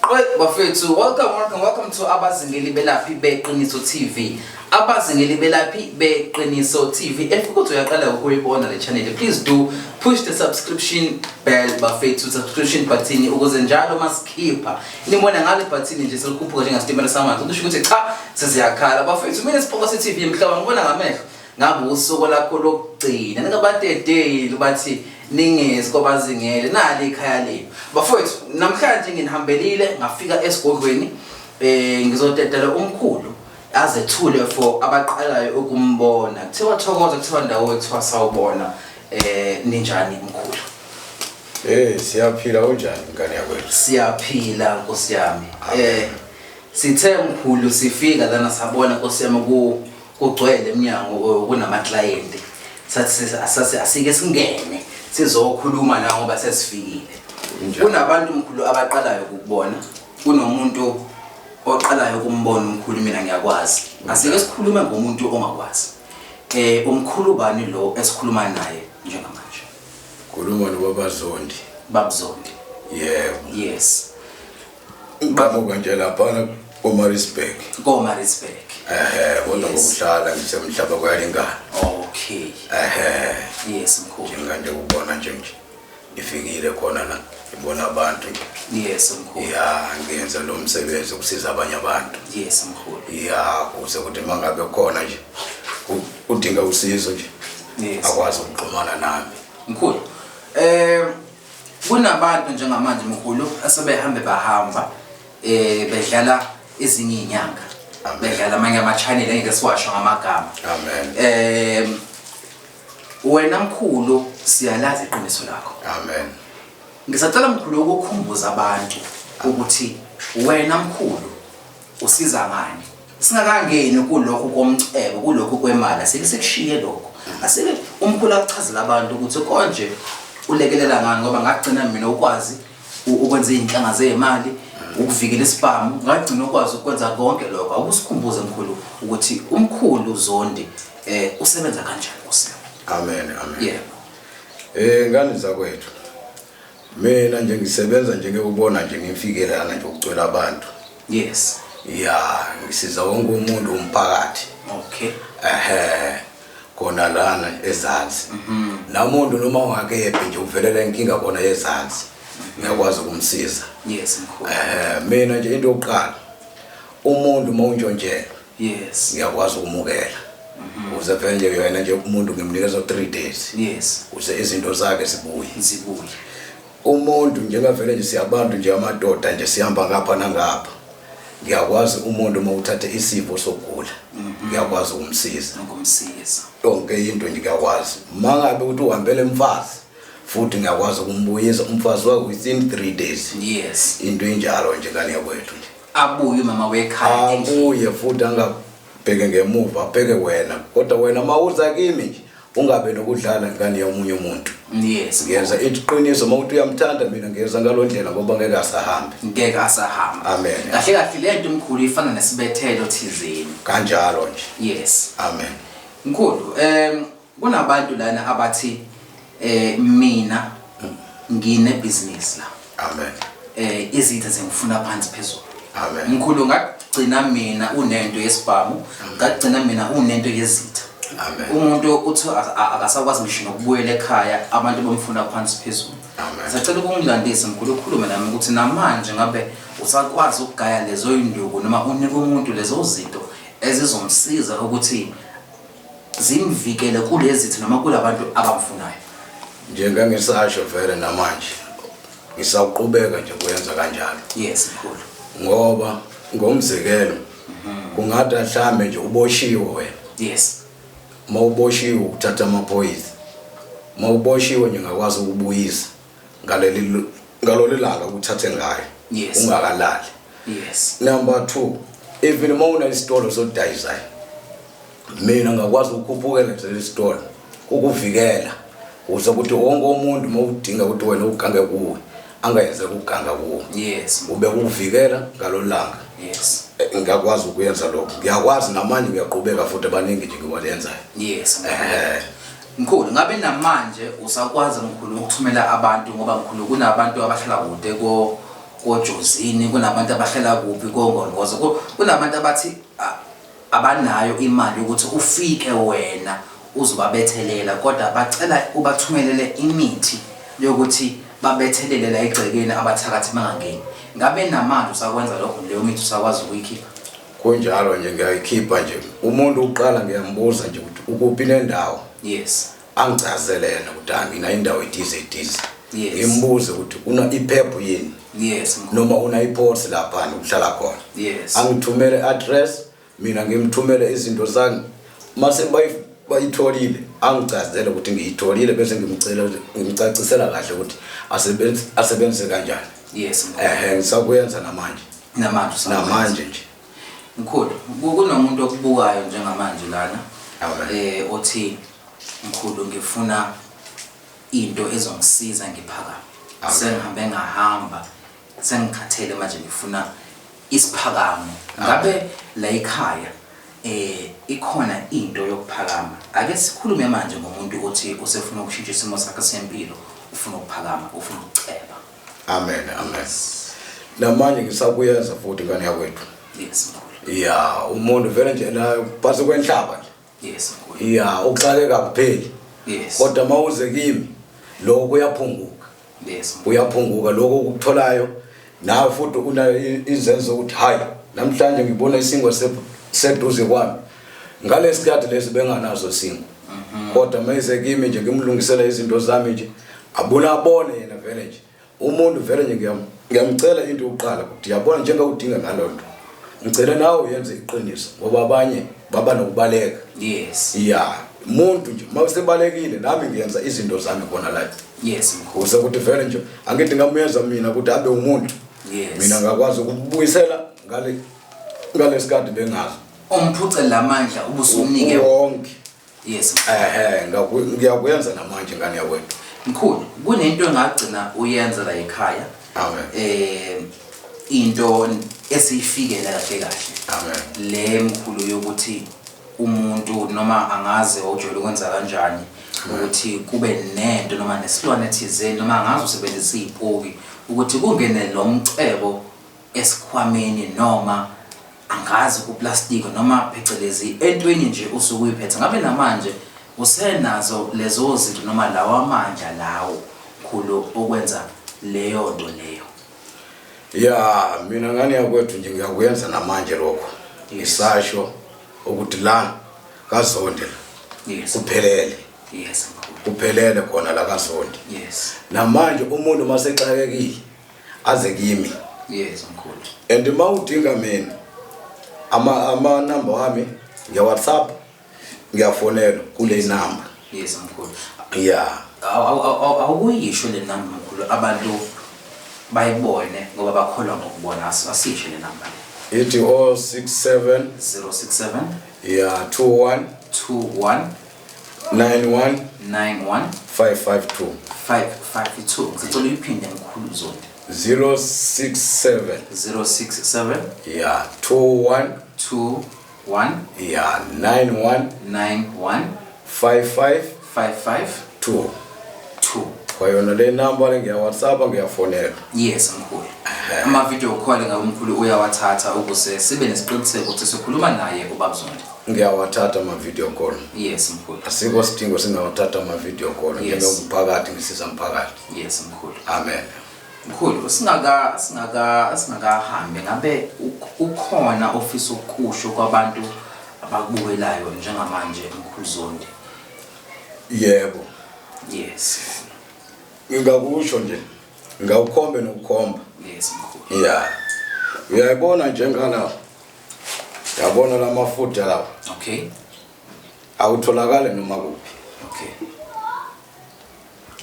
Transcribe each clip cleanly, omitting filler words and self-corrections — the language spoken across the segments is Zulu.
Bafethu, welcome, welcome, welcome to Abazingeli Belaphi Beqiniso TV. Abazingeli Belaphi Beqiniso TV. If ukuthi uyaqala ukuyibona le channel, please do push the subscription bell, bafethu, subscription button, ukuze njalo masikhipha nibona ngale button nje selikhuphuka njengesitimela samanzi. Kusho ukuthi cha, sesiyakhala, bafethu. Mina Sipoko TV, mhlaba ngibona ngamehlo. Ngabe usuku lakho lokugcina, ningabadedeli, bathi ningezi kwabazingele, nali ikhaya lenu, bafowethu. Namhlanje nginihambelile, ngafika esigodlweni, ngizodedela umkhulu azethule for abaqalayo ukumbona. Kuthiwa thokoza, kuthiwa ndawo, kuthiwa sawubona. Ninjani, mkhulu? Siyaphila, unjani, ngane yakwethu? Siyaphila, nkosi yami. Sithe, mkhulu, sifika lana sabona, nkosi yami, ku kugcwele eminyango, kunama-client. Sathi sathi asike singene sizokhuluma la ngoba sesifikile. Kunjalo. Kunabantu, mkhulu, abaqalayo ukukubona, kunomuntu oqalayo ukumbona umkhulu. Mina ngiyakwazi. Asike sikhulume ngomuntu ongakwazi. Umkhulu bani lo esikhuluma naye njengamanje? Khuluma nobaba Zondi. Babzondi. Yebo. Yes. Ngiqhamuka nje laphana koMaritzburg. KoMaritzburg. Ehe, kodwa ngokuhlala ngisemhlaba kuyalingana. Okay. Ehe. Yes, mkhulu. Njenganje ubona nje ngifikile khona la, ngibona abantu nje. Yes, mkhulu. Ya, ngiyenza lo msebenzi ukusiza abanye abantu. Yes, mkhulu. Ya, kuze ukuthi mangabe khona nje udinga usizo nje, akwazi ukuxhumana nami. Mkhulu, kunabantu njengamanje, mkhulu, asebehambe bahamba bedlala ezinye izinyanga, bedlala amanye ama-channel engeke siwasho ngamagama. Amen. Wena, mkhulu, siyalazi iqiniso lakho. Amen. Ngisacela, mkhulu, ukukhumbuza abantu ukuthi wena, mkhulu, usiza ngani, singakangeni kulokhu komcebo, kulokhu kwemali. Asike sikushiye lokho, asike umkhulu akuchazele abantu ukuthi konje ulekelela ngani, ngoba ngagcina mina ukwazi ukwenza iy'nhlanga zey'mali, ukuvikela isibhamu, ngagcina ukwazi ukwenza konke lokho. Akusikhumbuze, mkhulu, ukuthi umkhulu Zondi usebenza kanjani, Nkosi yami. Amen, amen. Yebo. Ngane zakwethu. Mina nje ngisebenza njengekubona nje ngifike lana nje ukugcwela abantu. Ya, ngisiza wonke umuntu umphakathi. Ehe. Khona lana ezansi. Namuntu noma ungakephi nje uvelela inkinga khona ezansi. Ngiyakwazi ukumsiza. Yes, mkhulu. Ehe, mina nje into yokuqala, umuntu mawuntshontshela, ngiyakwazi ukumukela. Uze vele nje yena nje umuntu ngimnikeza 3 days. Uze izinto zakhe zibuye. Zibuye. Umuntu njengavele nje siyabantu nje amadoda nje sihamba ngapha nangapha. Ngiyakwazi umuntu uma uthathe isifo sokugula, ngiyakwazi ukumsiza. Ukumsiza. Yonke into nje ngiyakwazi. Mangabe ukuthi uhambele umfazi, futhi ngiyakwazi ukumbuyisa umfazi wakhe within 3 days. Into injalo nje, ngane yakwethu nje. Abuye umama wekhaya endlini. Abuye futhi, angabheke ngemuva, abheke wena. Kodwa wena mawuza kimi nje ungabe nokudlala ngane yomunye umuntu. Ngiyenza iqiniso, uma uthi uyamthanda mina ngiyenza ngaloo ndlela ngoba ngeke asahambe. Ngeke asahamba. Amen. Kahle kahle le nto, mkhulu, ifana nesibethelo thizeni. Kanjalo nje. Amen. Mkhulu, kunabantu lana abathi mina ngine business la. Amen. Izitha zingifuna phansi phezulu. Amen. Mkhulu, ngagcina mina unento yesibhamu, ngagcina mina unento yezitha. Amen. Umuntu uthi akasakwazi ngisho nokubuyela ekhaya, abantu bamfuna phansi phezulu. Amen. Ngisacela ukungilandisa, mkhulu, ukhulume nami ukuthi namanje ngabe usakwazi ukugaya lezo induku noma unike umuntu lezo zinto ezizomsiza ukuthi zimvikele kulezi zitha noma kulabantu abamfunayo. Njengangisasho vele, namanje ngisaqhubeka nje kuyenza kanjalo. Yes, mkhulu. Ngoba ngomzekelo kungathi mhlambe nje uboshiwe wena. Mawuboshiwe uthatha amaphoyisa. Mawuboshiwe nje ngakwazi ukubuyisa ngaleli ngalolu langa ukuthathe ngayo. Ungakalali. Number 2, even uma unesitolo sokudayisayo, mina ngakwazi ukukhuphukela nje lesitolo ukuvikela ukuze ukuthi wonke umuntu uma udinga ukuthi wena ugange kuwe angayenzeka ukuganga kuwe. Ube ukuvikela ngalolu langa. Ngiyakwazi ukuyenza lokho, ngiyakwazi namanje, ngiyaqhubeka futhi, abaningi nje ngiwalenzayo. Yes. Mkhulu, ngabe namanje usakwazi, mkhulu, ukuthumela abantu, ngoba, mkhulu, kunabantu abahlala kude ko koJozini, kunabantu abahlala kuphi koNgongozo, kunabantu abathi abanayo imali yokuthi ufike wena uzobabethelela, kodwa bacela ubathumelele imithi yokuthi babethelele la egcekeni abathakathi bangangeni. Ngabe namanje usakwenza lokho, leyo mithi usakwazi ukuyikhipha? Kunjalo nje, ngiyayikhipha nje. Umuntu uqala ngiyambuza nje ukuthi ukuphi nendawo. Angichazele yena ukuthi hayi, mina indawo ethize ethize. Ngimbuze ukuthi una iphepho yini? Noma una iposi lapha ukuhlala khona. Angithumele address, mina ngimthumele izinto zami. Mase bayitholile, angichazele ukuthi ngiyitholile, bese ngimcela, ngimcacisela kahle ukuthi asebenzise kanjani. Yes, mkhulu. Ehhe, ngisakuyenza namanje. Namanje usakwenza. Namanje nje. Mkhulu, kunomuntu okubukayo njengamanje lana. Amen. Othi mkhulu ngifuna into ezongisiza ngiphakame. Amen. Sengihambe ngahamba, sengikhathele manje, ngifuna isiphakamo. Ngabe la ekhaya ikhona into yokuphakama? Ake sikhulume manje ngomuntu othi usefuna ukushintsha isimo sakhe sempilo, ufuna ukuphakama, ufuna ukuceba. Amen, amen. Namanje ngisakuyenza futhi ngane yakwethu. Yes, mkhulu. Ya, umuntu vele nje la phasi kwenhlaba nje. Yes, mkhulu. Ya, ukuxakeka kupheli. Kodwa mawuze kimi lokho kuyaphunguka. Yes, mkhulu. Kuyaphunguka lokho okutholayo. Nawe futhi unayo izenzo ukuthi hayi, namhlanje ngibona isingo seduze kwami. Ngalesikhathi lesi benganazo isingo. Kodwa mayize kimi nje ngimlungisela izinto zami nje, abona abone yena vele nje. Umuntu vele nje ngiyamcela into yokuqala ukuthi yabona njengoba udinga ngalonto. Ngicela nawe uyenze iqiniso ngoba abanye baba nokubaleka. Ya, umuntu nje mawusebalekile nami ngiyenza izinto zami khona la. Yes, mkhulu. Uze ukuthi vele nje angithi ngamuyenza mina ukuthi abe umuntu. Mina ngakwazi ukubuyisela ngalesikhathi bengazi. Umphuce lamandla ubusumnike wonke. Yes. Ehhe, ngiyakwenza namanje ngane yakwethu. Mkhulu, kunento engagcina uyenza la ekhaya. Amen. Into esiyifikela kahle kahle. Amen. Le mkhulu yokuthi umuntu noma angaze ojwayele ukwenza kanjani ukuthi kube nento noma nesilwane thizeni noma angaze usebenzise izipoki ukuthi kungene lo mcebo esikhwameni noma angazi kuplastic noma phecelezi entweni nje usuke uyiphethe. Ngabe namanje usenazo lezo zinto noma lawa amandla lawo mkhulu okwenza leyo nto leyo? Ya, mina ngane yakwethu nje ngiyakuyenza namanje lokho. Ngisasho ukuthi la kaZondi la. Kuphelele. Yes, mkhulu. Kuphelele khona la kaZondi. Namanje umuntu masexakekile aze kimi. Yes, mkhulu. And mawudinga mina ama number wami ngiya WhatsApp, ngiyafonela kule number. Yes, mkhulu. Yeah. Awukuyisho le number mkhulu, abantu bayibone ngoba bakholwa ngokubona. Asisho le number. Ithi 067 067 yeah, 21 21 91 91 552. 552. Ngicela uyiphinde mkhulu Zondi. 067 067 yeah, 21 21 yeah, 91 91 55 55 2. 2. Kwa yona le number le ngiya WhatsApp, ngiyafonela. Yes, mkhulu. Ama video call ngabe mkhulu uyawathatha ukuze sibe nesiqiniseko ukuthi sikhuluma naye ubaba Zondi? Ngiyawathatha ama video call. Yes, mkhulu. Asikho sidingo singawathatha ama video call. Yes. Njengomphakathi ngisiza umphakathi. Yes, mkhulu. Amen. Mkhulu, singakahambi ngabe ukhona ofisa ukusho kwabantu abakubukelayo njengamanje mkhulu Zondi? Yebo. Yes. Ngingakusho nje, ngawukhombe nokukhomba. Yes, mkhulu. Yeah. Uyayibona njengala. Yabona lamafutha lawa. Okay. Awutholakali noma kuphi. Okay.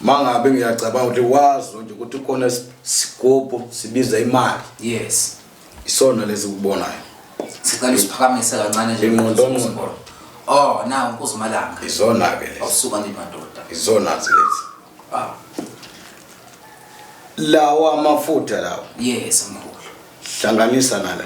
Mangabe ngiyacabanga ukuthi wazi nje ukuthi khona sikopo sibiza imali. Yes. Isona lesi kubonayo. Sicela usiphakamise kancane nje. Ingqondo ngqondo. Oh, nawu Nkuzimalanga. Izona ke lezi. Awusuka nini madoda? Izona lezi. Lawa amafutha lawa. Yes, mkhulu. Hlanganisa nala.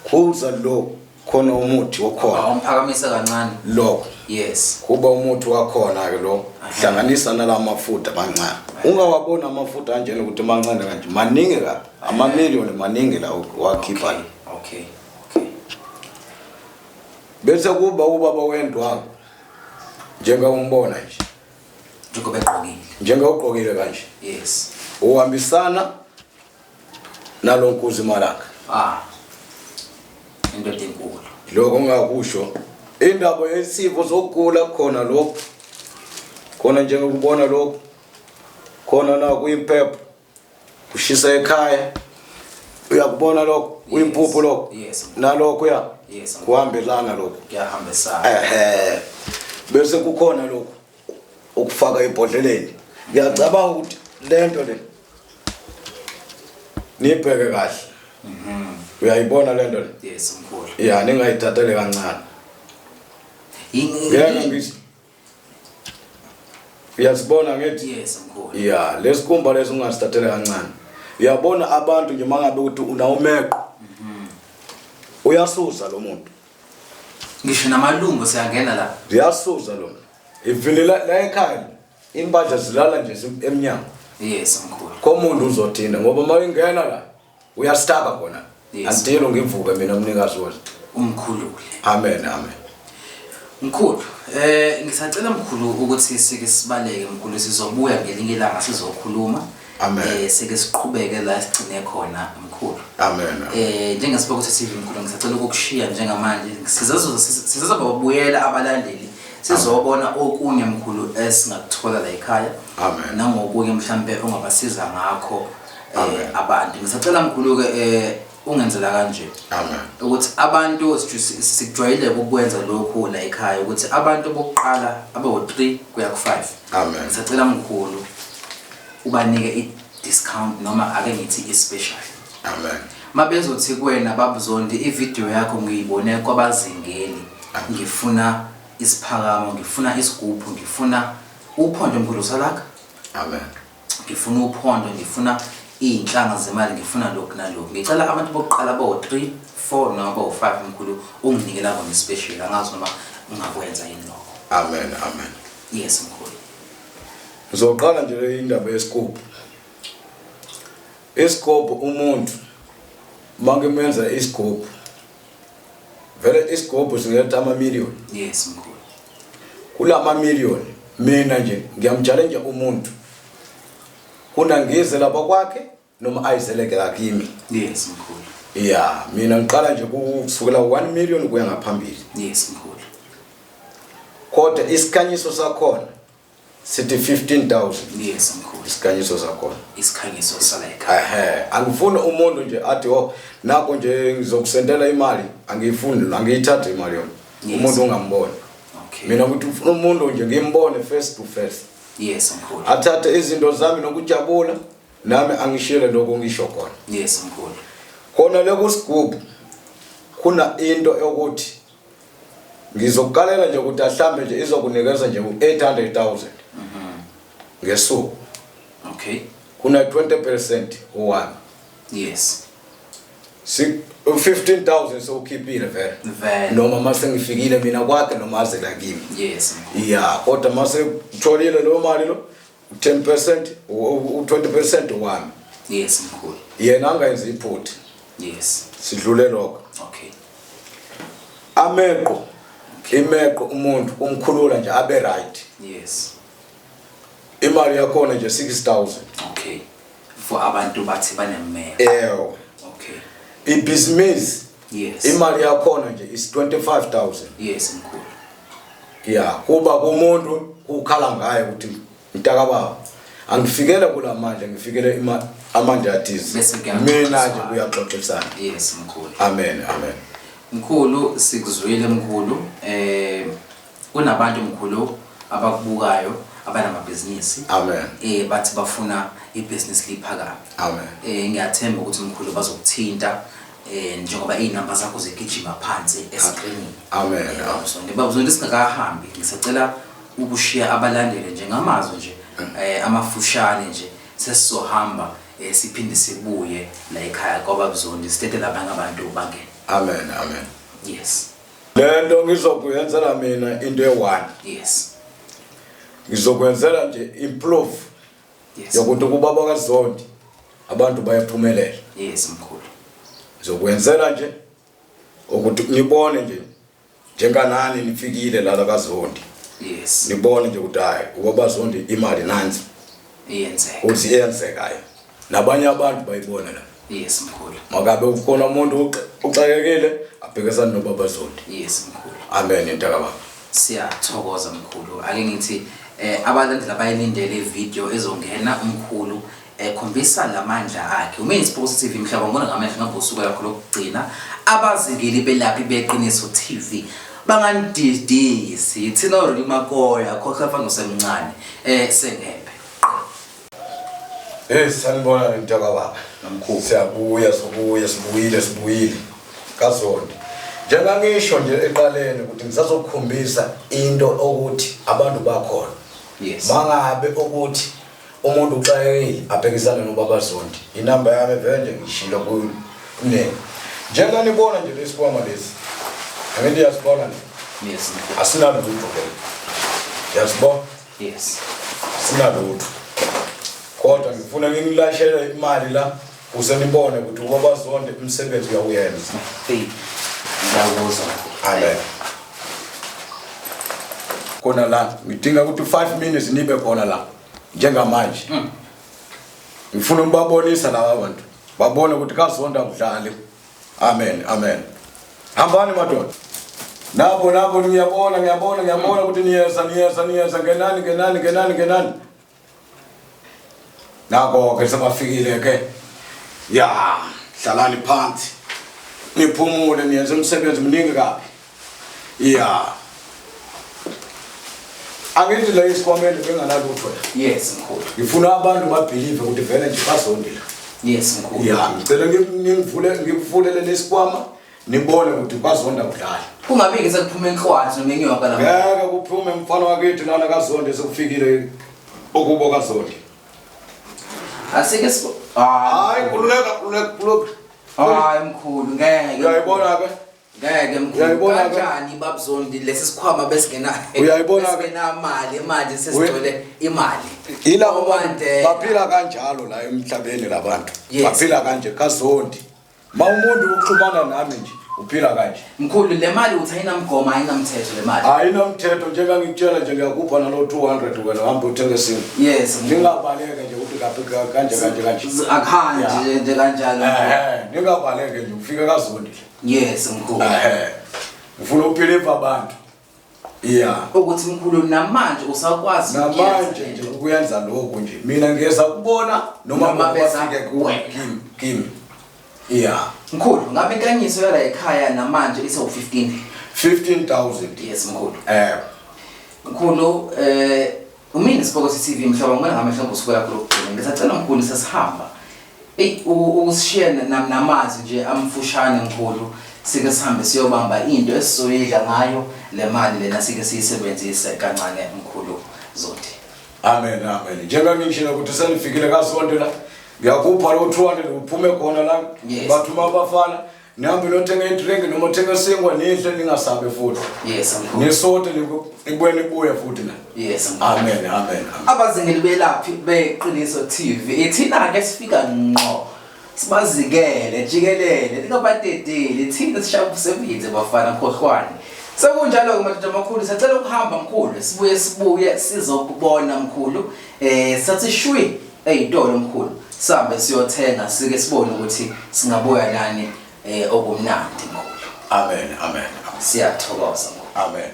Khuza lo, Khona umuthi wokhona. Awumphakamisa kancane. Lokho. Yes. Kuba umuthi wakhona ke lo hlanganisa nalamafutha amancane. Ungawabona amafutha anjena ukuthi mancane kanje maningi kabi. Amamiliyoni maningi la wakhipha. Okay. Okay. Bese kuba ubaba wendwangu njenga umbona nje. Njengoba egqokile. Njengoba ugqokile kanje. Yes. Uhambisana nalo nkuzi malanga. Ah. Indoda enkulu. Lokho ngingakusho indaba yesifo sokugula khona lokho. Khona njengokubona lokho. Khona la kuyimpepho. Kushisa ekhaya. Uyakubona lokho, uyimpuphu lokho. Yes. Nalokho ya. Yes. Kuhambelana lokho. Kuyahambisana. Ehhe. Bese kukhona lokho ukufaka ebhodleleni. Ngiyacabanga ukuthi lento le nibheke kahle. Uyayibona lento le? Yes, mkhulu. Ya, ningayithathele kancane. Ngeke ngithi Uyasibona ngithi? Yes, mkhulu. Ya, lesikhumba leso ungasithathele kancane. Uyabona abantu nje mangabe ukuthi unawumeqo. Uyasusa lo muntu. Ngisho namalungu siyangena la. Uyasusa lo muntu. Ivile la ekhaya impahla zilala nje emnyango. Yes, mkhulu. Komuntu uzothinda ngoba uma ingena la uyastaka khona. Yes. Until ngivuke mina umnikazi wezwe. Umkhulule. Amen, amen. Mkhulu, ngisacela mkhulu ukuthi sike sibaleke mkhulu, sizobuya ngelinye ilanga sizokhuluma. Amen. Sike siqhubeke la sigcine khona mkhulu. Amen. Njengesiboko sesivi mkhulu ngisacela ukukushiya njengamanje. Sizozobabuyela abalandeli. Sizobona okunye mkhulu esingakuthola la ekhaya. Amen. Nangokunye mhlambe ongabasiza ngakho Amen. abantu. Ngisacela mkhulu ke ungenzela kanje. Amen. Ukuthi abantu sikujwayele ukwenza lokhu la ekhaya ukuthi abantu bokuqala abawu-3 kuya ku-5. Amen. Ngisacela mkhulu ubanike i-discount noma ake ngithi i-special. Amen. Mabezothi kuwena babuzondi i-video yakho ngiyibone kwabazingeli. Ngifuna isiphakamo, ngifuna isigubhu, ngifuna uphondo mkhulu salakha. Amen. Ngifuna uphondo, ngifuna iy'nhlanga zemali, ngifuna lokhu nalokhu. Ngicela abantu bokuqala bawu-3, 4 noma bawu-5 mkhulu unginikela bona i-special. Angazi noma ungakwenza yini lokho. Amen, amen. Yes mkhulu. Ngizoqala nje le indaba yesigubhu. Isigubhu umuntu mangimenza isigubhu vele isigubhu singetha ama-million. Yes mkhulu. Kulama million mina nje ngiyamchallenge umuntu kuna ngize lapha kwakhe noma ayizeleke la kimi. Yes mkhulu. Yeah, mina ngiqala nje kusukela 1 million kuya ngaphambili. Yes mkhulu. Kodwa isikhanyiso sakhona sithi 15,000. Yes mkhulu. Isikhanyiso sakhona. Isikhanyiso sala ekhaya. Ehhe, angifuni umuntu nje athi oh nakho nje ngizokusendela imali, angiyifuni, angiyithathi imali yona. Yes. Umuntu ungamboni. Okay. Mina ngithi ufuna umuntu nje ngimbone face to face. Yes mkhulu. Athathe izinto zami nokujabula nami angishiyele lokho ngisho khona. Yes mkhulu. Khona lekusigubhu kuna into yokuthi ngizokukalela nje ukuthi ahlambe nje izokunikeza nje u-800,000 ngesuku. Okay. Kuna 20% owami. Yes. Si 15,000 sewukhiphile vele. Vele. Noma mase ngifikile mina kwakhe noma aze la kimi. Yes mkhulu. Yeah, kodwa mase utholile lo mali lo 10% u-20% wami. Yes mkhulu. Yena angayenzi iphutha. Yes. Sidlule lokho. Okay. Ameqo. Imeqo umuntu umkhulula nje abe right. Yes. Imali yakhona nje 6,000. Okay. For abantu bathi banemeko. Eyo. Okay. Ibhizinisi. Yes. Imali yakhona nje is 25,000. Yes mkhulu. Yeah, kuba kumuntu ukhala ngaye ukuthi mntaka baba angifikele kulamandla, ngifikele amandla athize. Bese kuyaxoxiswana. Mina nje kuyaxoxisana. Yes mkhulu. Amen, amen. Mkhulu sikuzwile mkhulu. Kunabantu mkhulu abakubukayo abanamabhizinisi. Amen. Bathi bafuna ibhizinisi liphakame. Amen. Ngiyathemba ukuthi mkhulu bazokuthinta njengoba izinamba zakho zigijima phansi escreenini. Amen. Babuzonde singakahambi ngisacela ukushiya abalandeli nje ngamazwi nje amafushane nje sesizohamba siphinde sibuye la ekhaya kwaBabzondi sitete labanye abantu bangene. Amen, amen. Yes. Le nto ngizokuyenzela mina into eyi-one. Yes. Ngizokwenzela nje improve. Yes. Yokuthi kubaba kaZondi abantu bayaphumelela. Yes mkhulu. Ngizokwenzela nje ukuthi nibone nje njenganani nifikile lala kaZondi. Yes. Nibone nje ukuthi hayi ubaba Zondi imali nansi. Iyenzeka. Uthi iyenzekayo. Nabanye abantu bayibona la. Yes mkhulu. Makabe ukhona umuntu uxakekile abhekisane nobaba Zondi. Yes mkhulu. Amen intakababa. Siyathokoza mkhulu. Ake ngithi abalandeli abayilindele ivideo ezongena umkhulu ekhombisa lamandla akhe. Umini Sports TV mhlaba ngibona ngamehlo ngabe usuku lakho lokugcina. Abazingeli belaphi beqiniso TV banganididisi thina already makoya khokha mfana usemncane sengephe. Hey sanibona mntaka baba. Namkhulu. Siyabuya sobuya sibuyile sibuyile. KaZondi. Njengangisho nje eqaleni ukuthi ngisazokukhombisa into ukuthi abantu bakhona. Yes. Mangabe ukuthi umuntu uxakekile abhekisane nobaba Zondi. Inamba yami vele nje ngishilo kunene. Njenganibona nje lesikwama lesi. Angithi uyasibona nje. Yes. Asinalutho ke. Uyasibona? Yes. Sinalutho. Kodwa ngifuna ngingilashele imali la usenibone ukuthi ubaba Zondi umsebenzi uyawuyenza. Hey. Ngiyakuzwa. Amen. Khona la ngidinga ukuthi 5 minutes nibe khona la njengamanje. Ngifuna ukubabonisa laba bantu. Babone ukuthi kaZondi akudlali. Amen, amen. Hambani madoda. Nabo nabo ngiyabona ngiyabona ngiyabona ukuthi niyeza niyeza niyeza ngenani ngenani ngenani ngenani. Nako ke sebafikile ke. Ya, hlalani phansi. Niphumule niyenze umsebenzi mningi kabi. Ya. Angithi la isikwameni benganalutho la. Yes mkhulu. Ngifuna abantu babelieve ukuthi vele nje bazondile. Yes mkhulu. Ya, ngicela ngivule ngikuvulele lesikwama nibone ukuthi bazonda kudlala. Kungabiki sekuphuma inhlwathi noma inyoka la. Ngeke kuphume mfana wakithi lana kaZondi sekufikile okubo kaZondi. Asike Hayi khululeka khululeka khululeka. Hayi mkhulu ngeke. Uyayibona ke? Ngeke mkhulu. Uyayibona ke? Kanjani babzondi lesi sikhwama besingena Uyayibona ke? besingena mali manje sesigcwele imali. Yilabo bantu Omandela. baphila kanjalo la emhlabeni labantu. Yes. Baphila kanje kaZondi. Ma umuntu uxhumana nami nje uphila kanje. Mkhulu le mali uthi ayinamgomo ayinamthetho le mali. Ayinamthetho njengangikutshela nje ngiyakupha nalo 200 wena hamba uthenge sinye. Yes. mkhulu. Ningabaleke nje ukuthi kaphi kanje kanje kanje. Akuhanji Yeah. nje nje kanjalo. Ehhe, ningabaleke nje ufike kaZondi. Yes mkhulu. Ehhe. Ufuna uphiliva abantu. Yeah. Ukuthi mkhulu namanje usakwazi Namanje nje ukuyenza lokhu nje. Mina ngiyeza kubona noma Noma beza bafike kuwe kuwena. kimi kimi. Yeah. Mkhulu ngabe inkanyiso yala ekhaya namanje ise u15. 15,000. Yes mkhulu. Mkhulu umini Sipoko TV mhlobo ngibona ngamehlo ngosuku lakho lokugcina. Ngisacela mkhulu sesihamba. Ey ukusishiya namazwi nje amfushane mkhulu sike sihambe siyobamba into esizoyidla ngayo le mali lena sike siyisebenzise kancane mkhulu Zondi. Amen amen. Njengoba ngishilo ukuthi senifikile kaSonto la ngiyakupha lo 200 uphume khona la. Yes. Bathuma abafana nihambe nothenga idrink noma uthenga isinkwa nidle ningasabe futhi. Yes mkhulu. Nisote nibuye nibuye futhi la. Yes mkhulu. Amen amen. Amen. Abazingeli belaphi beqiniso TV ithina ke sifika ngqo sibazikele jikelele ningabadedeli thina sishaya umsebenzi bafana khohlwane. Sekunjalo ke madoda amakhulu siyacela ukuhamba mkhulu sibuye sibuye sizokubona mkhulu sathi shwi eyitolo mkhulu sihambe siyothenga sike sibone ukuthi singabuya nani okumnandi mkhulu. Amen amen. Siyathokoza mkhulu. Amen.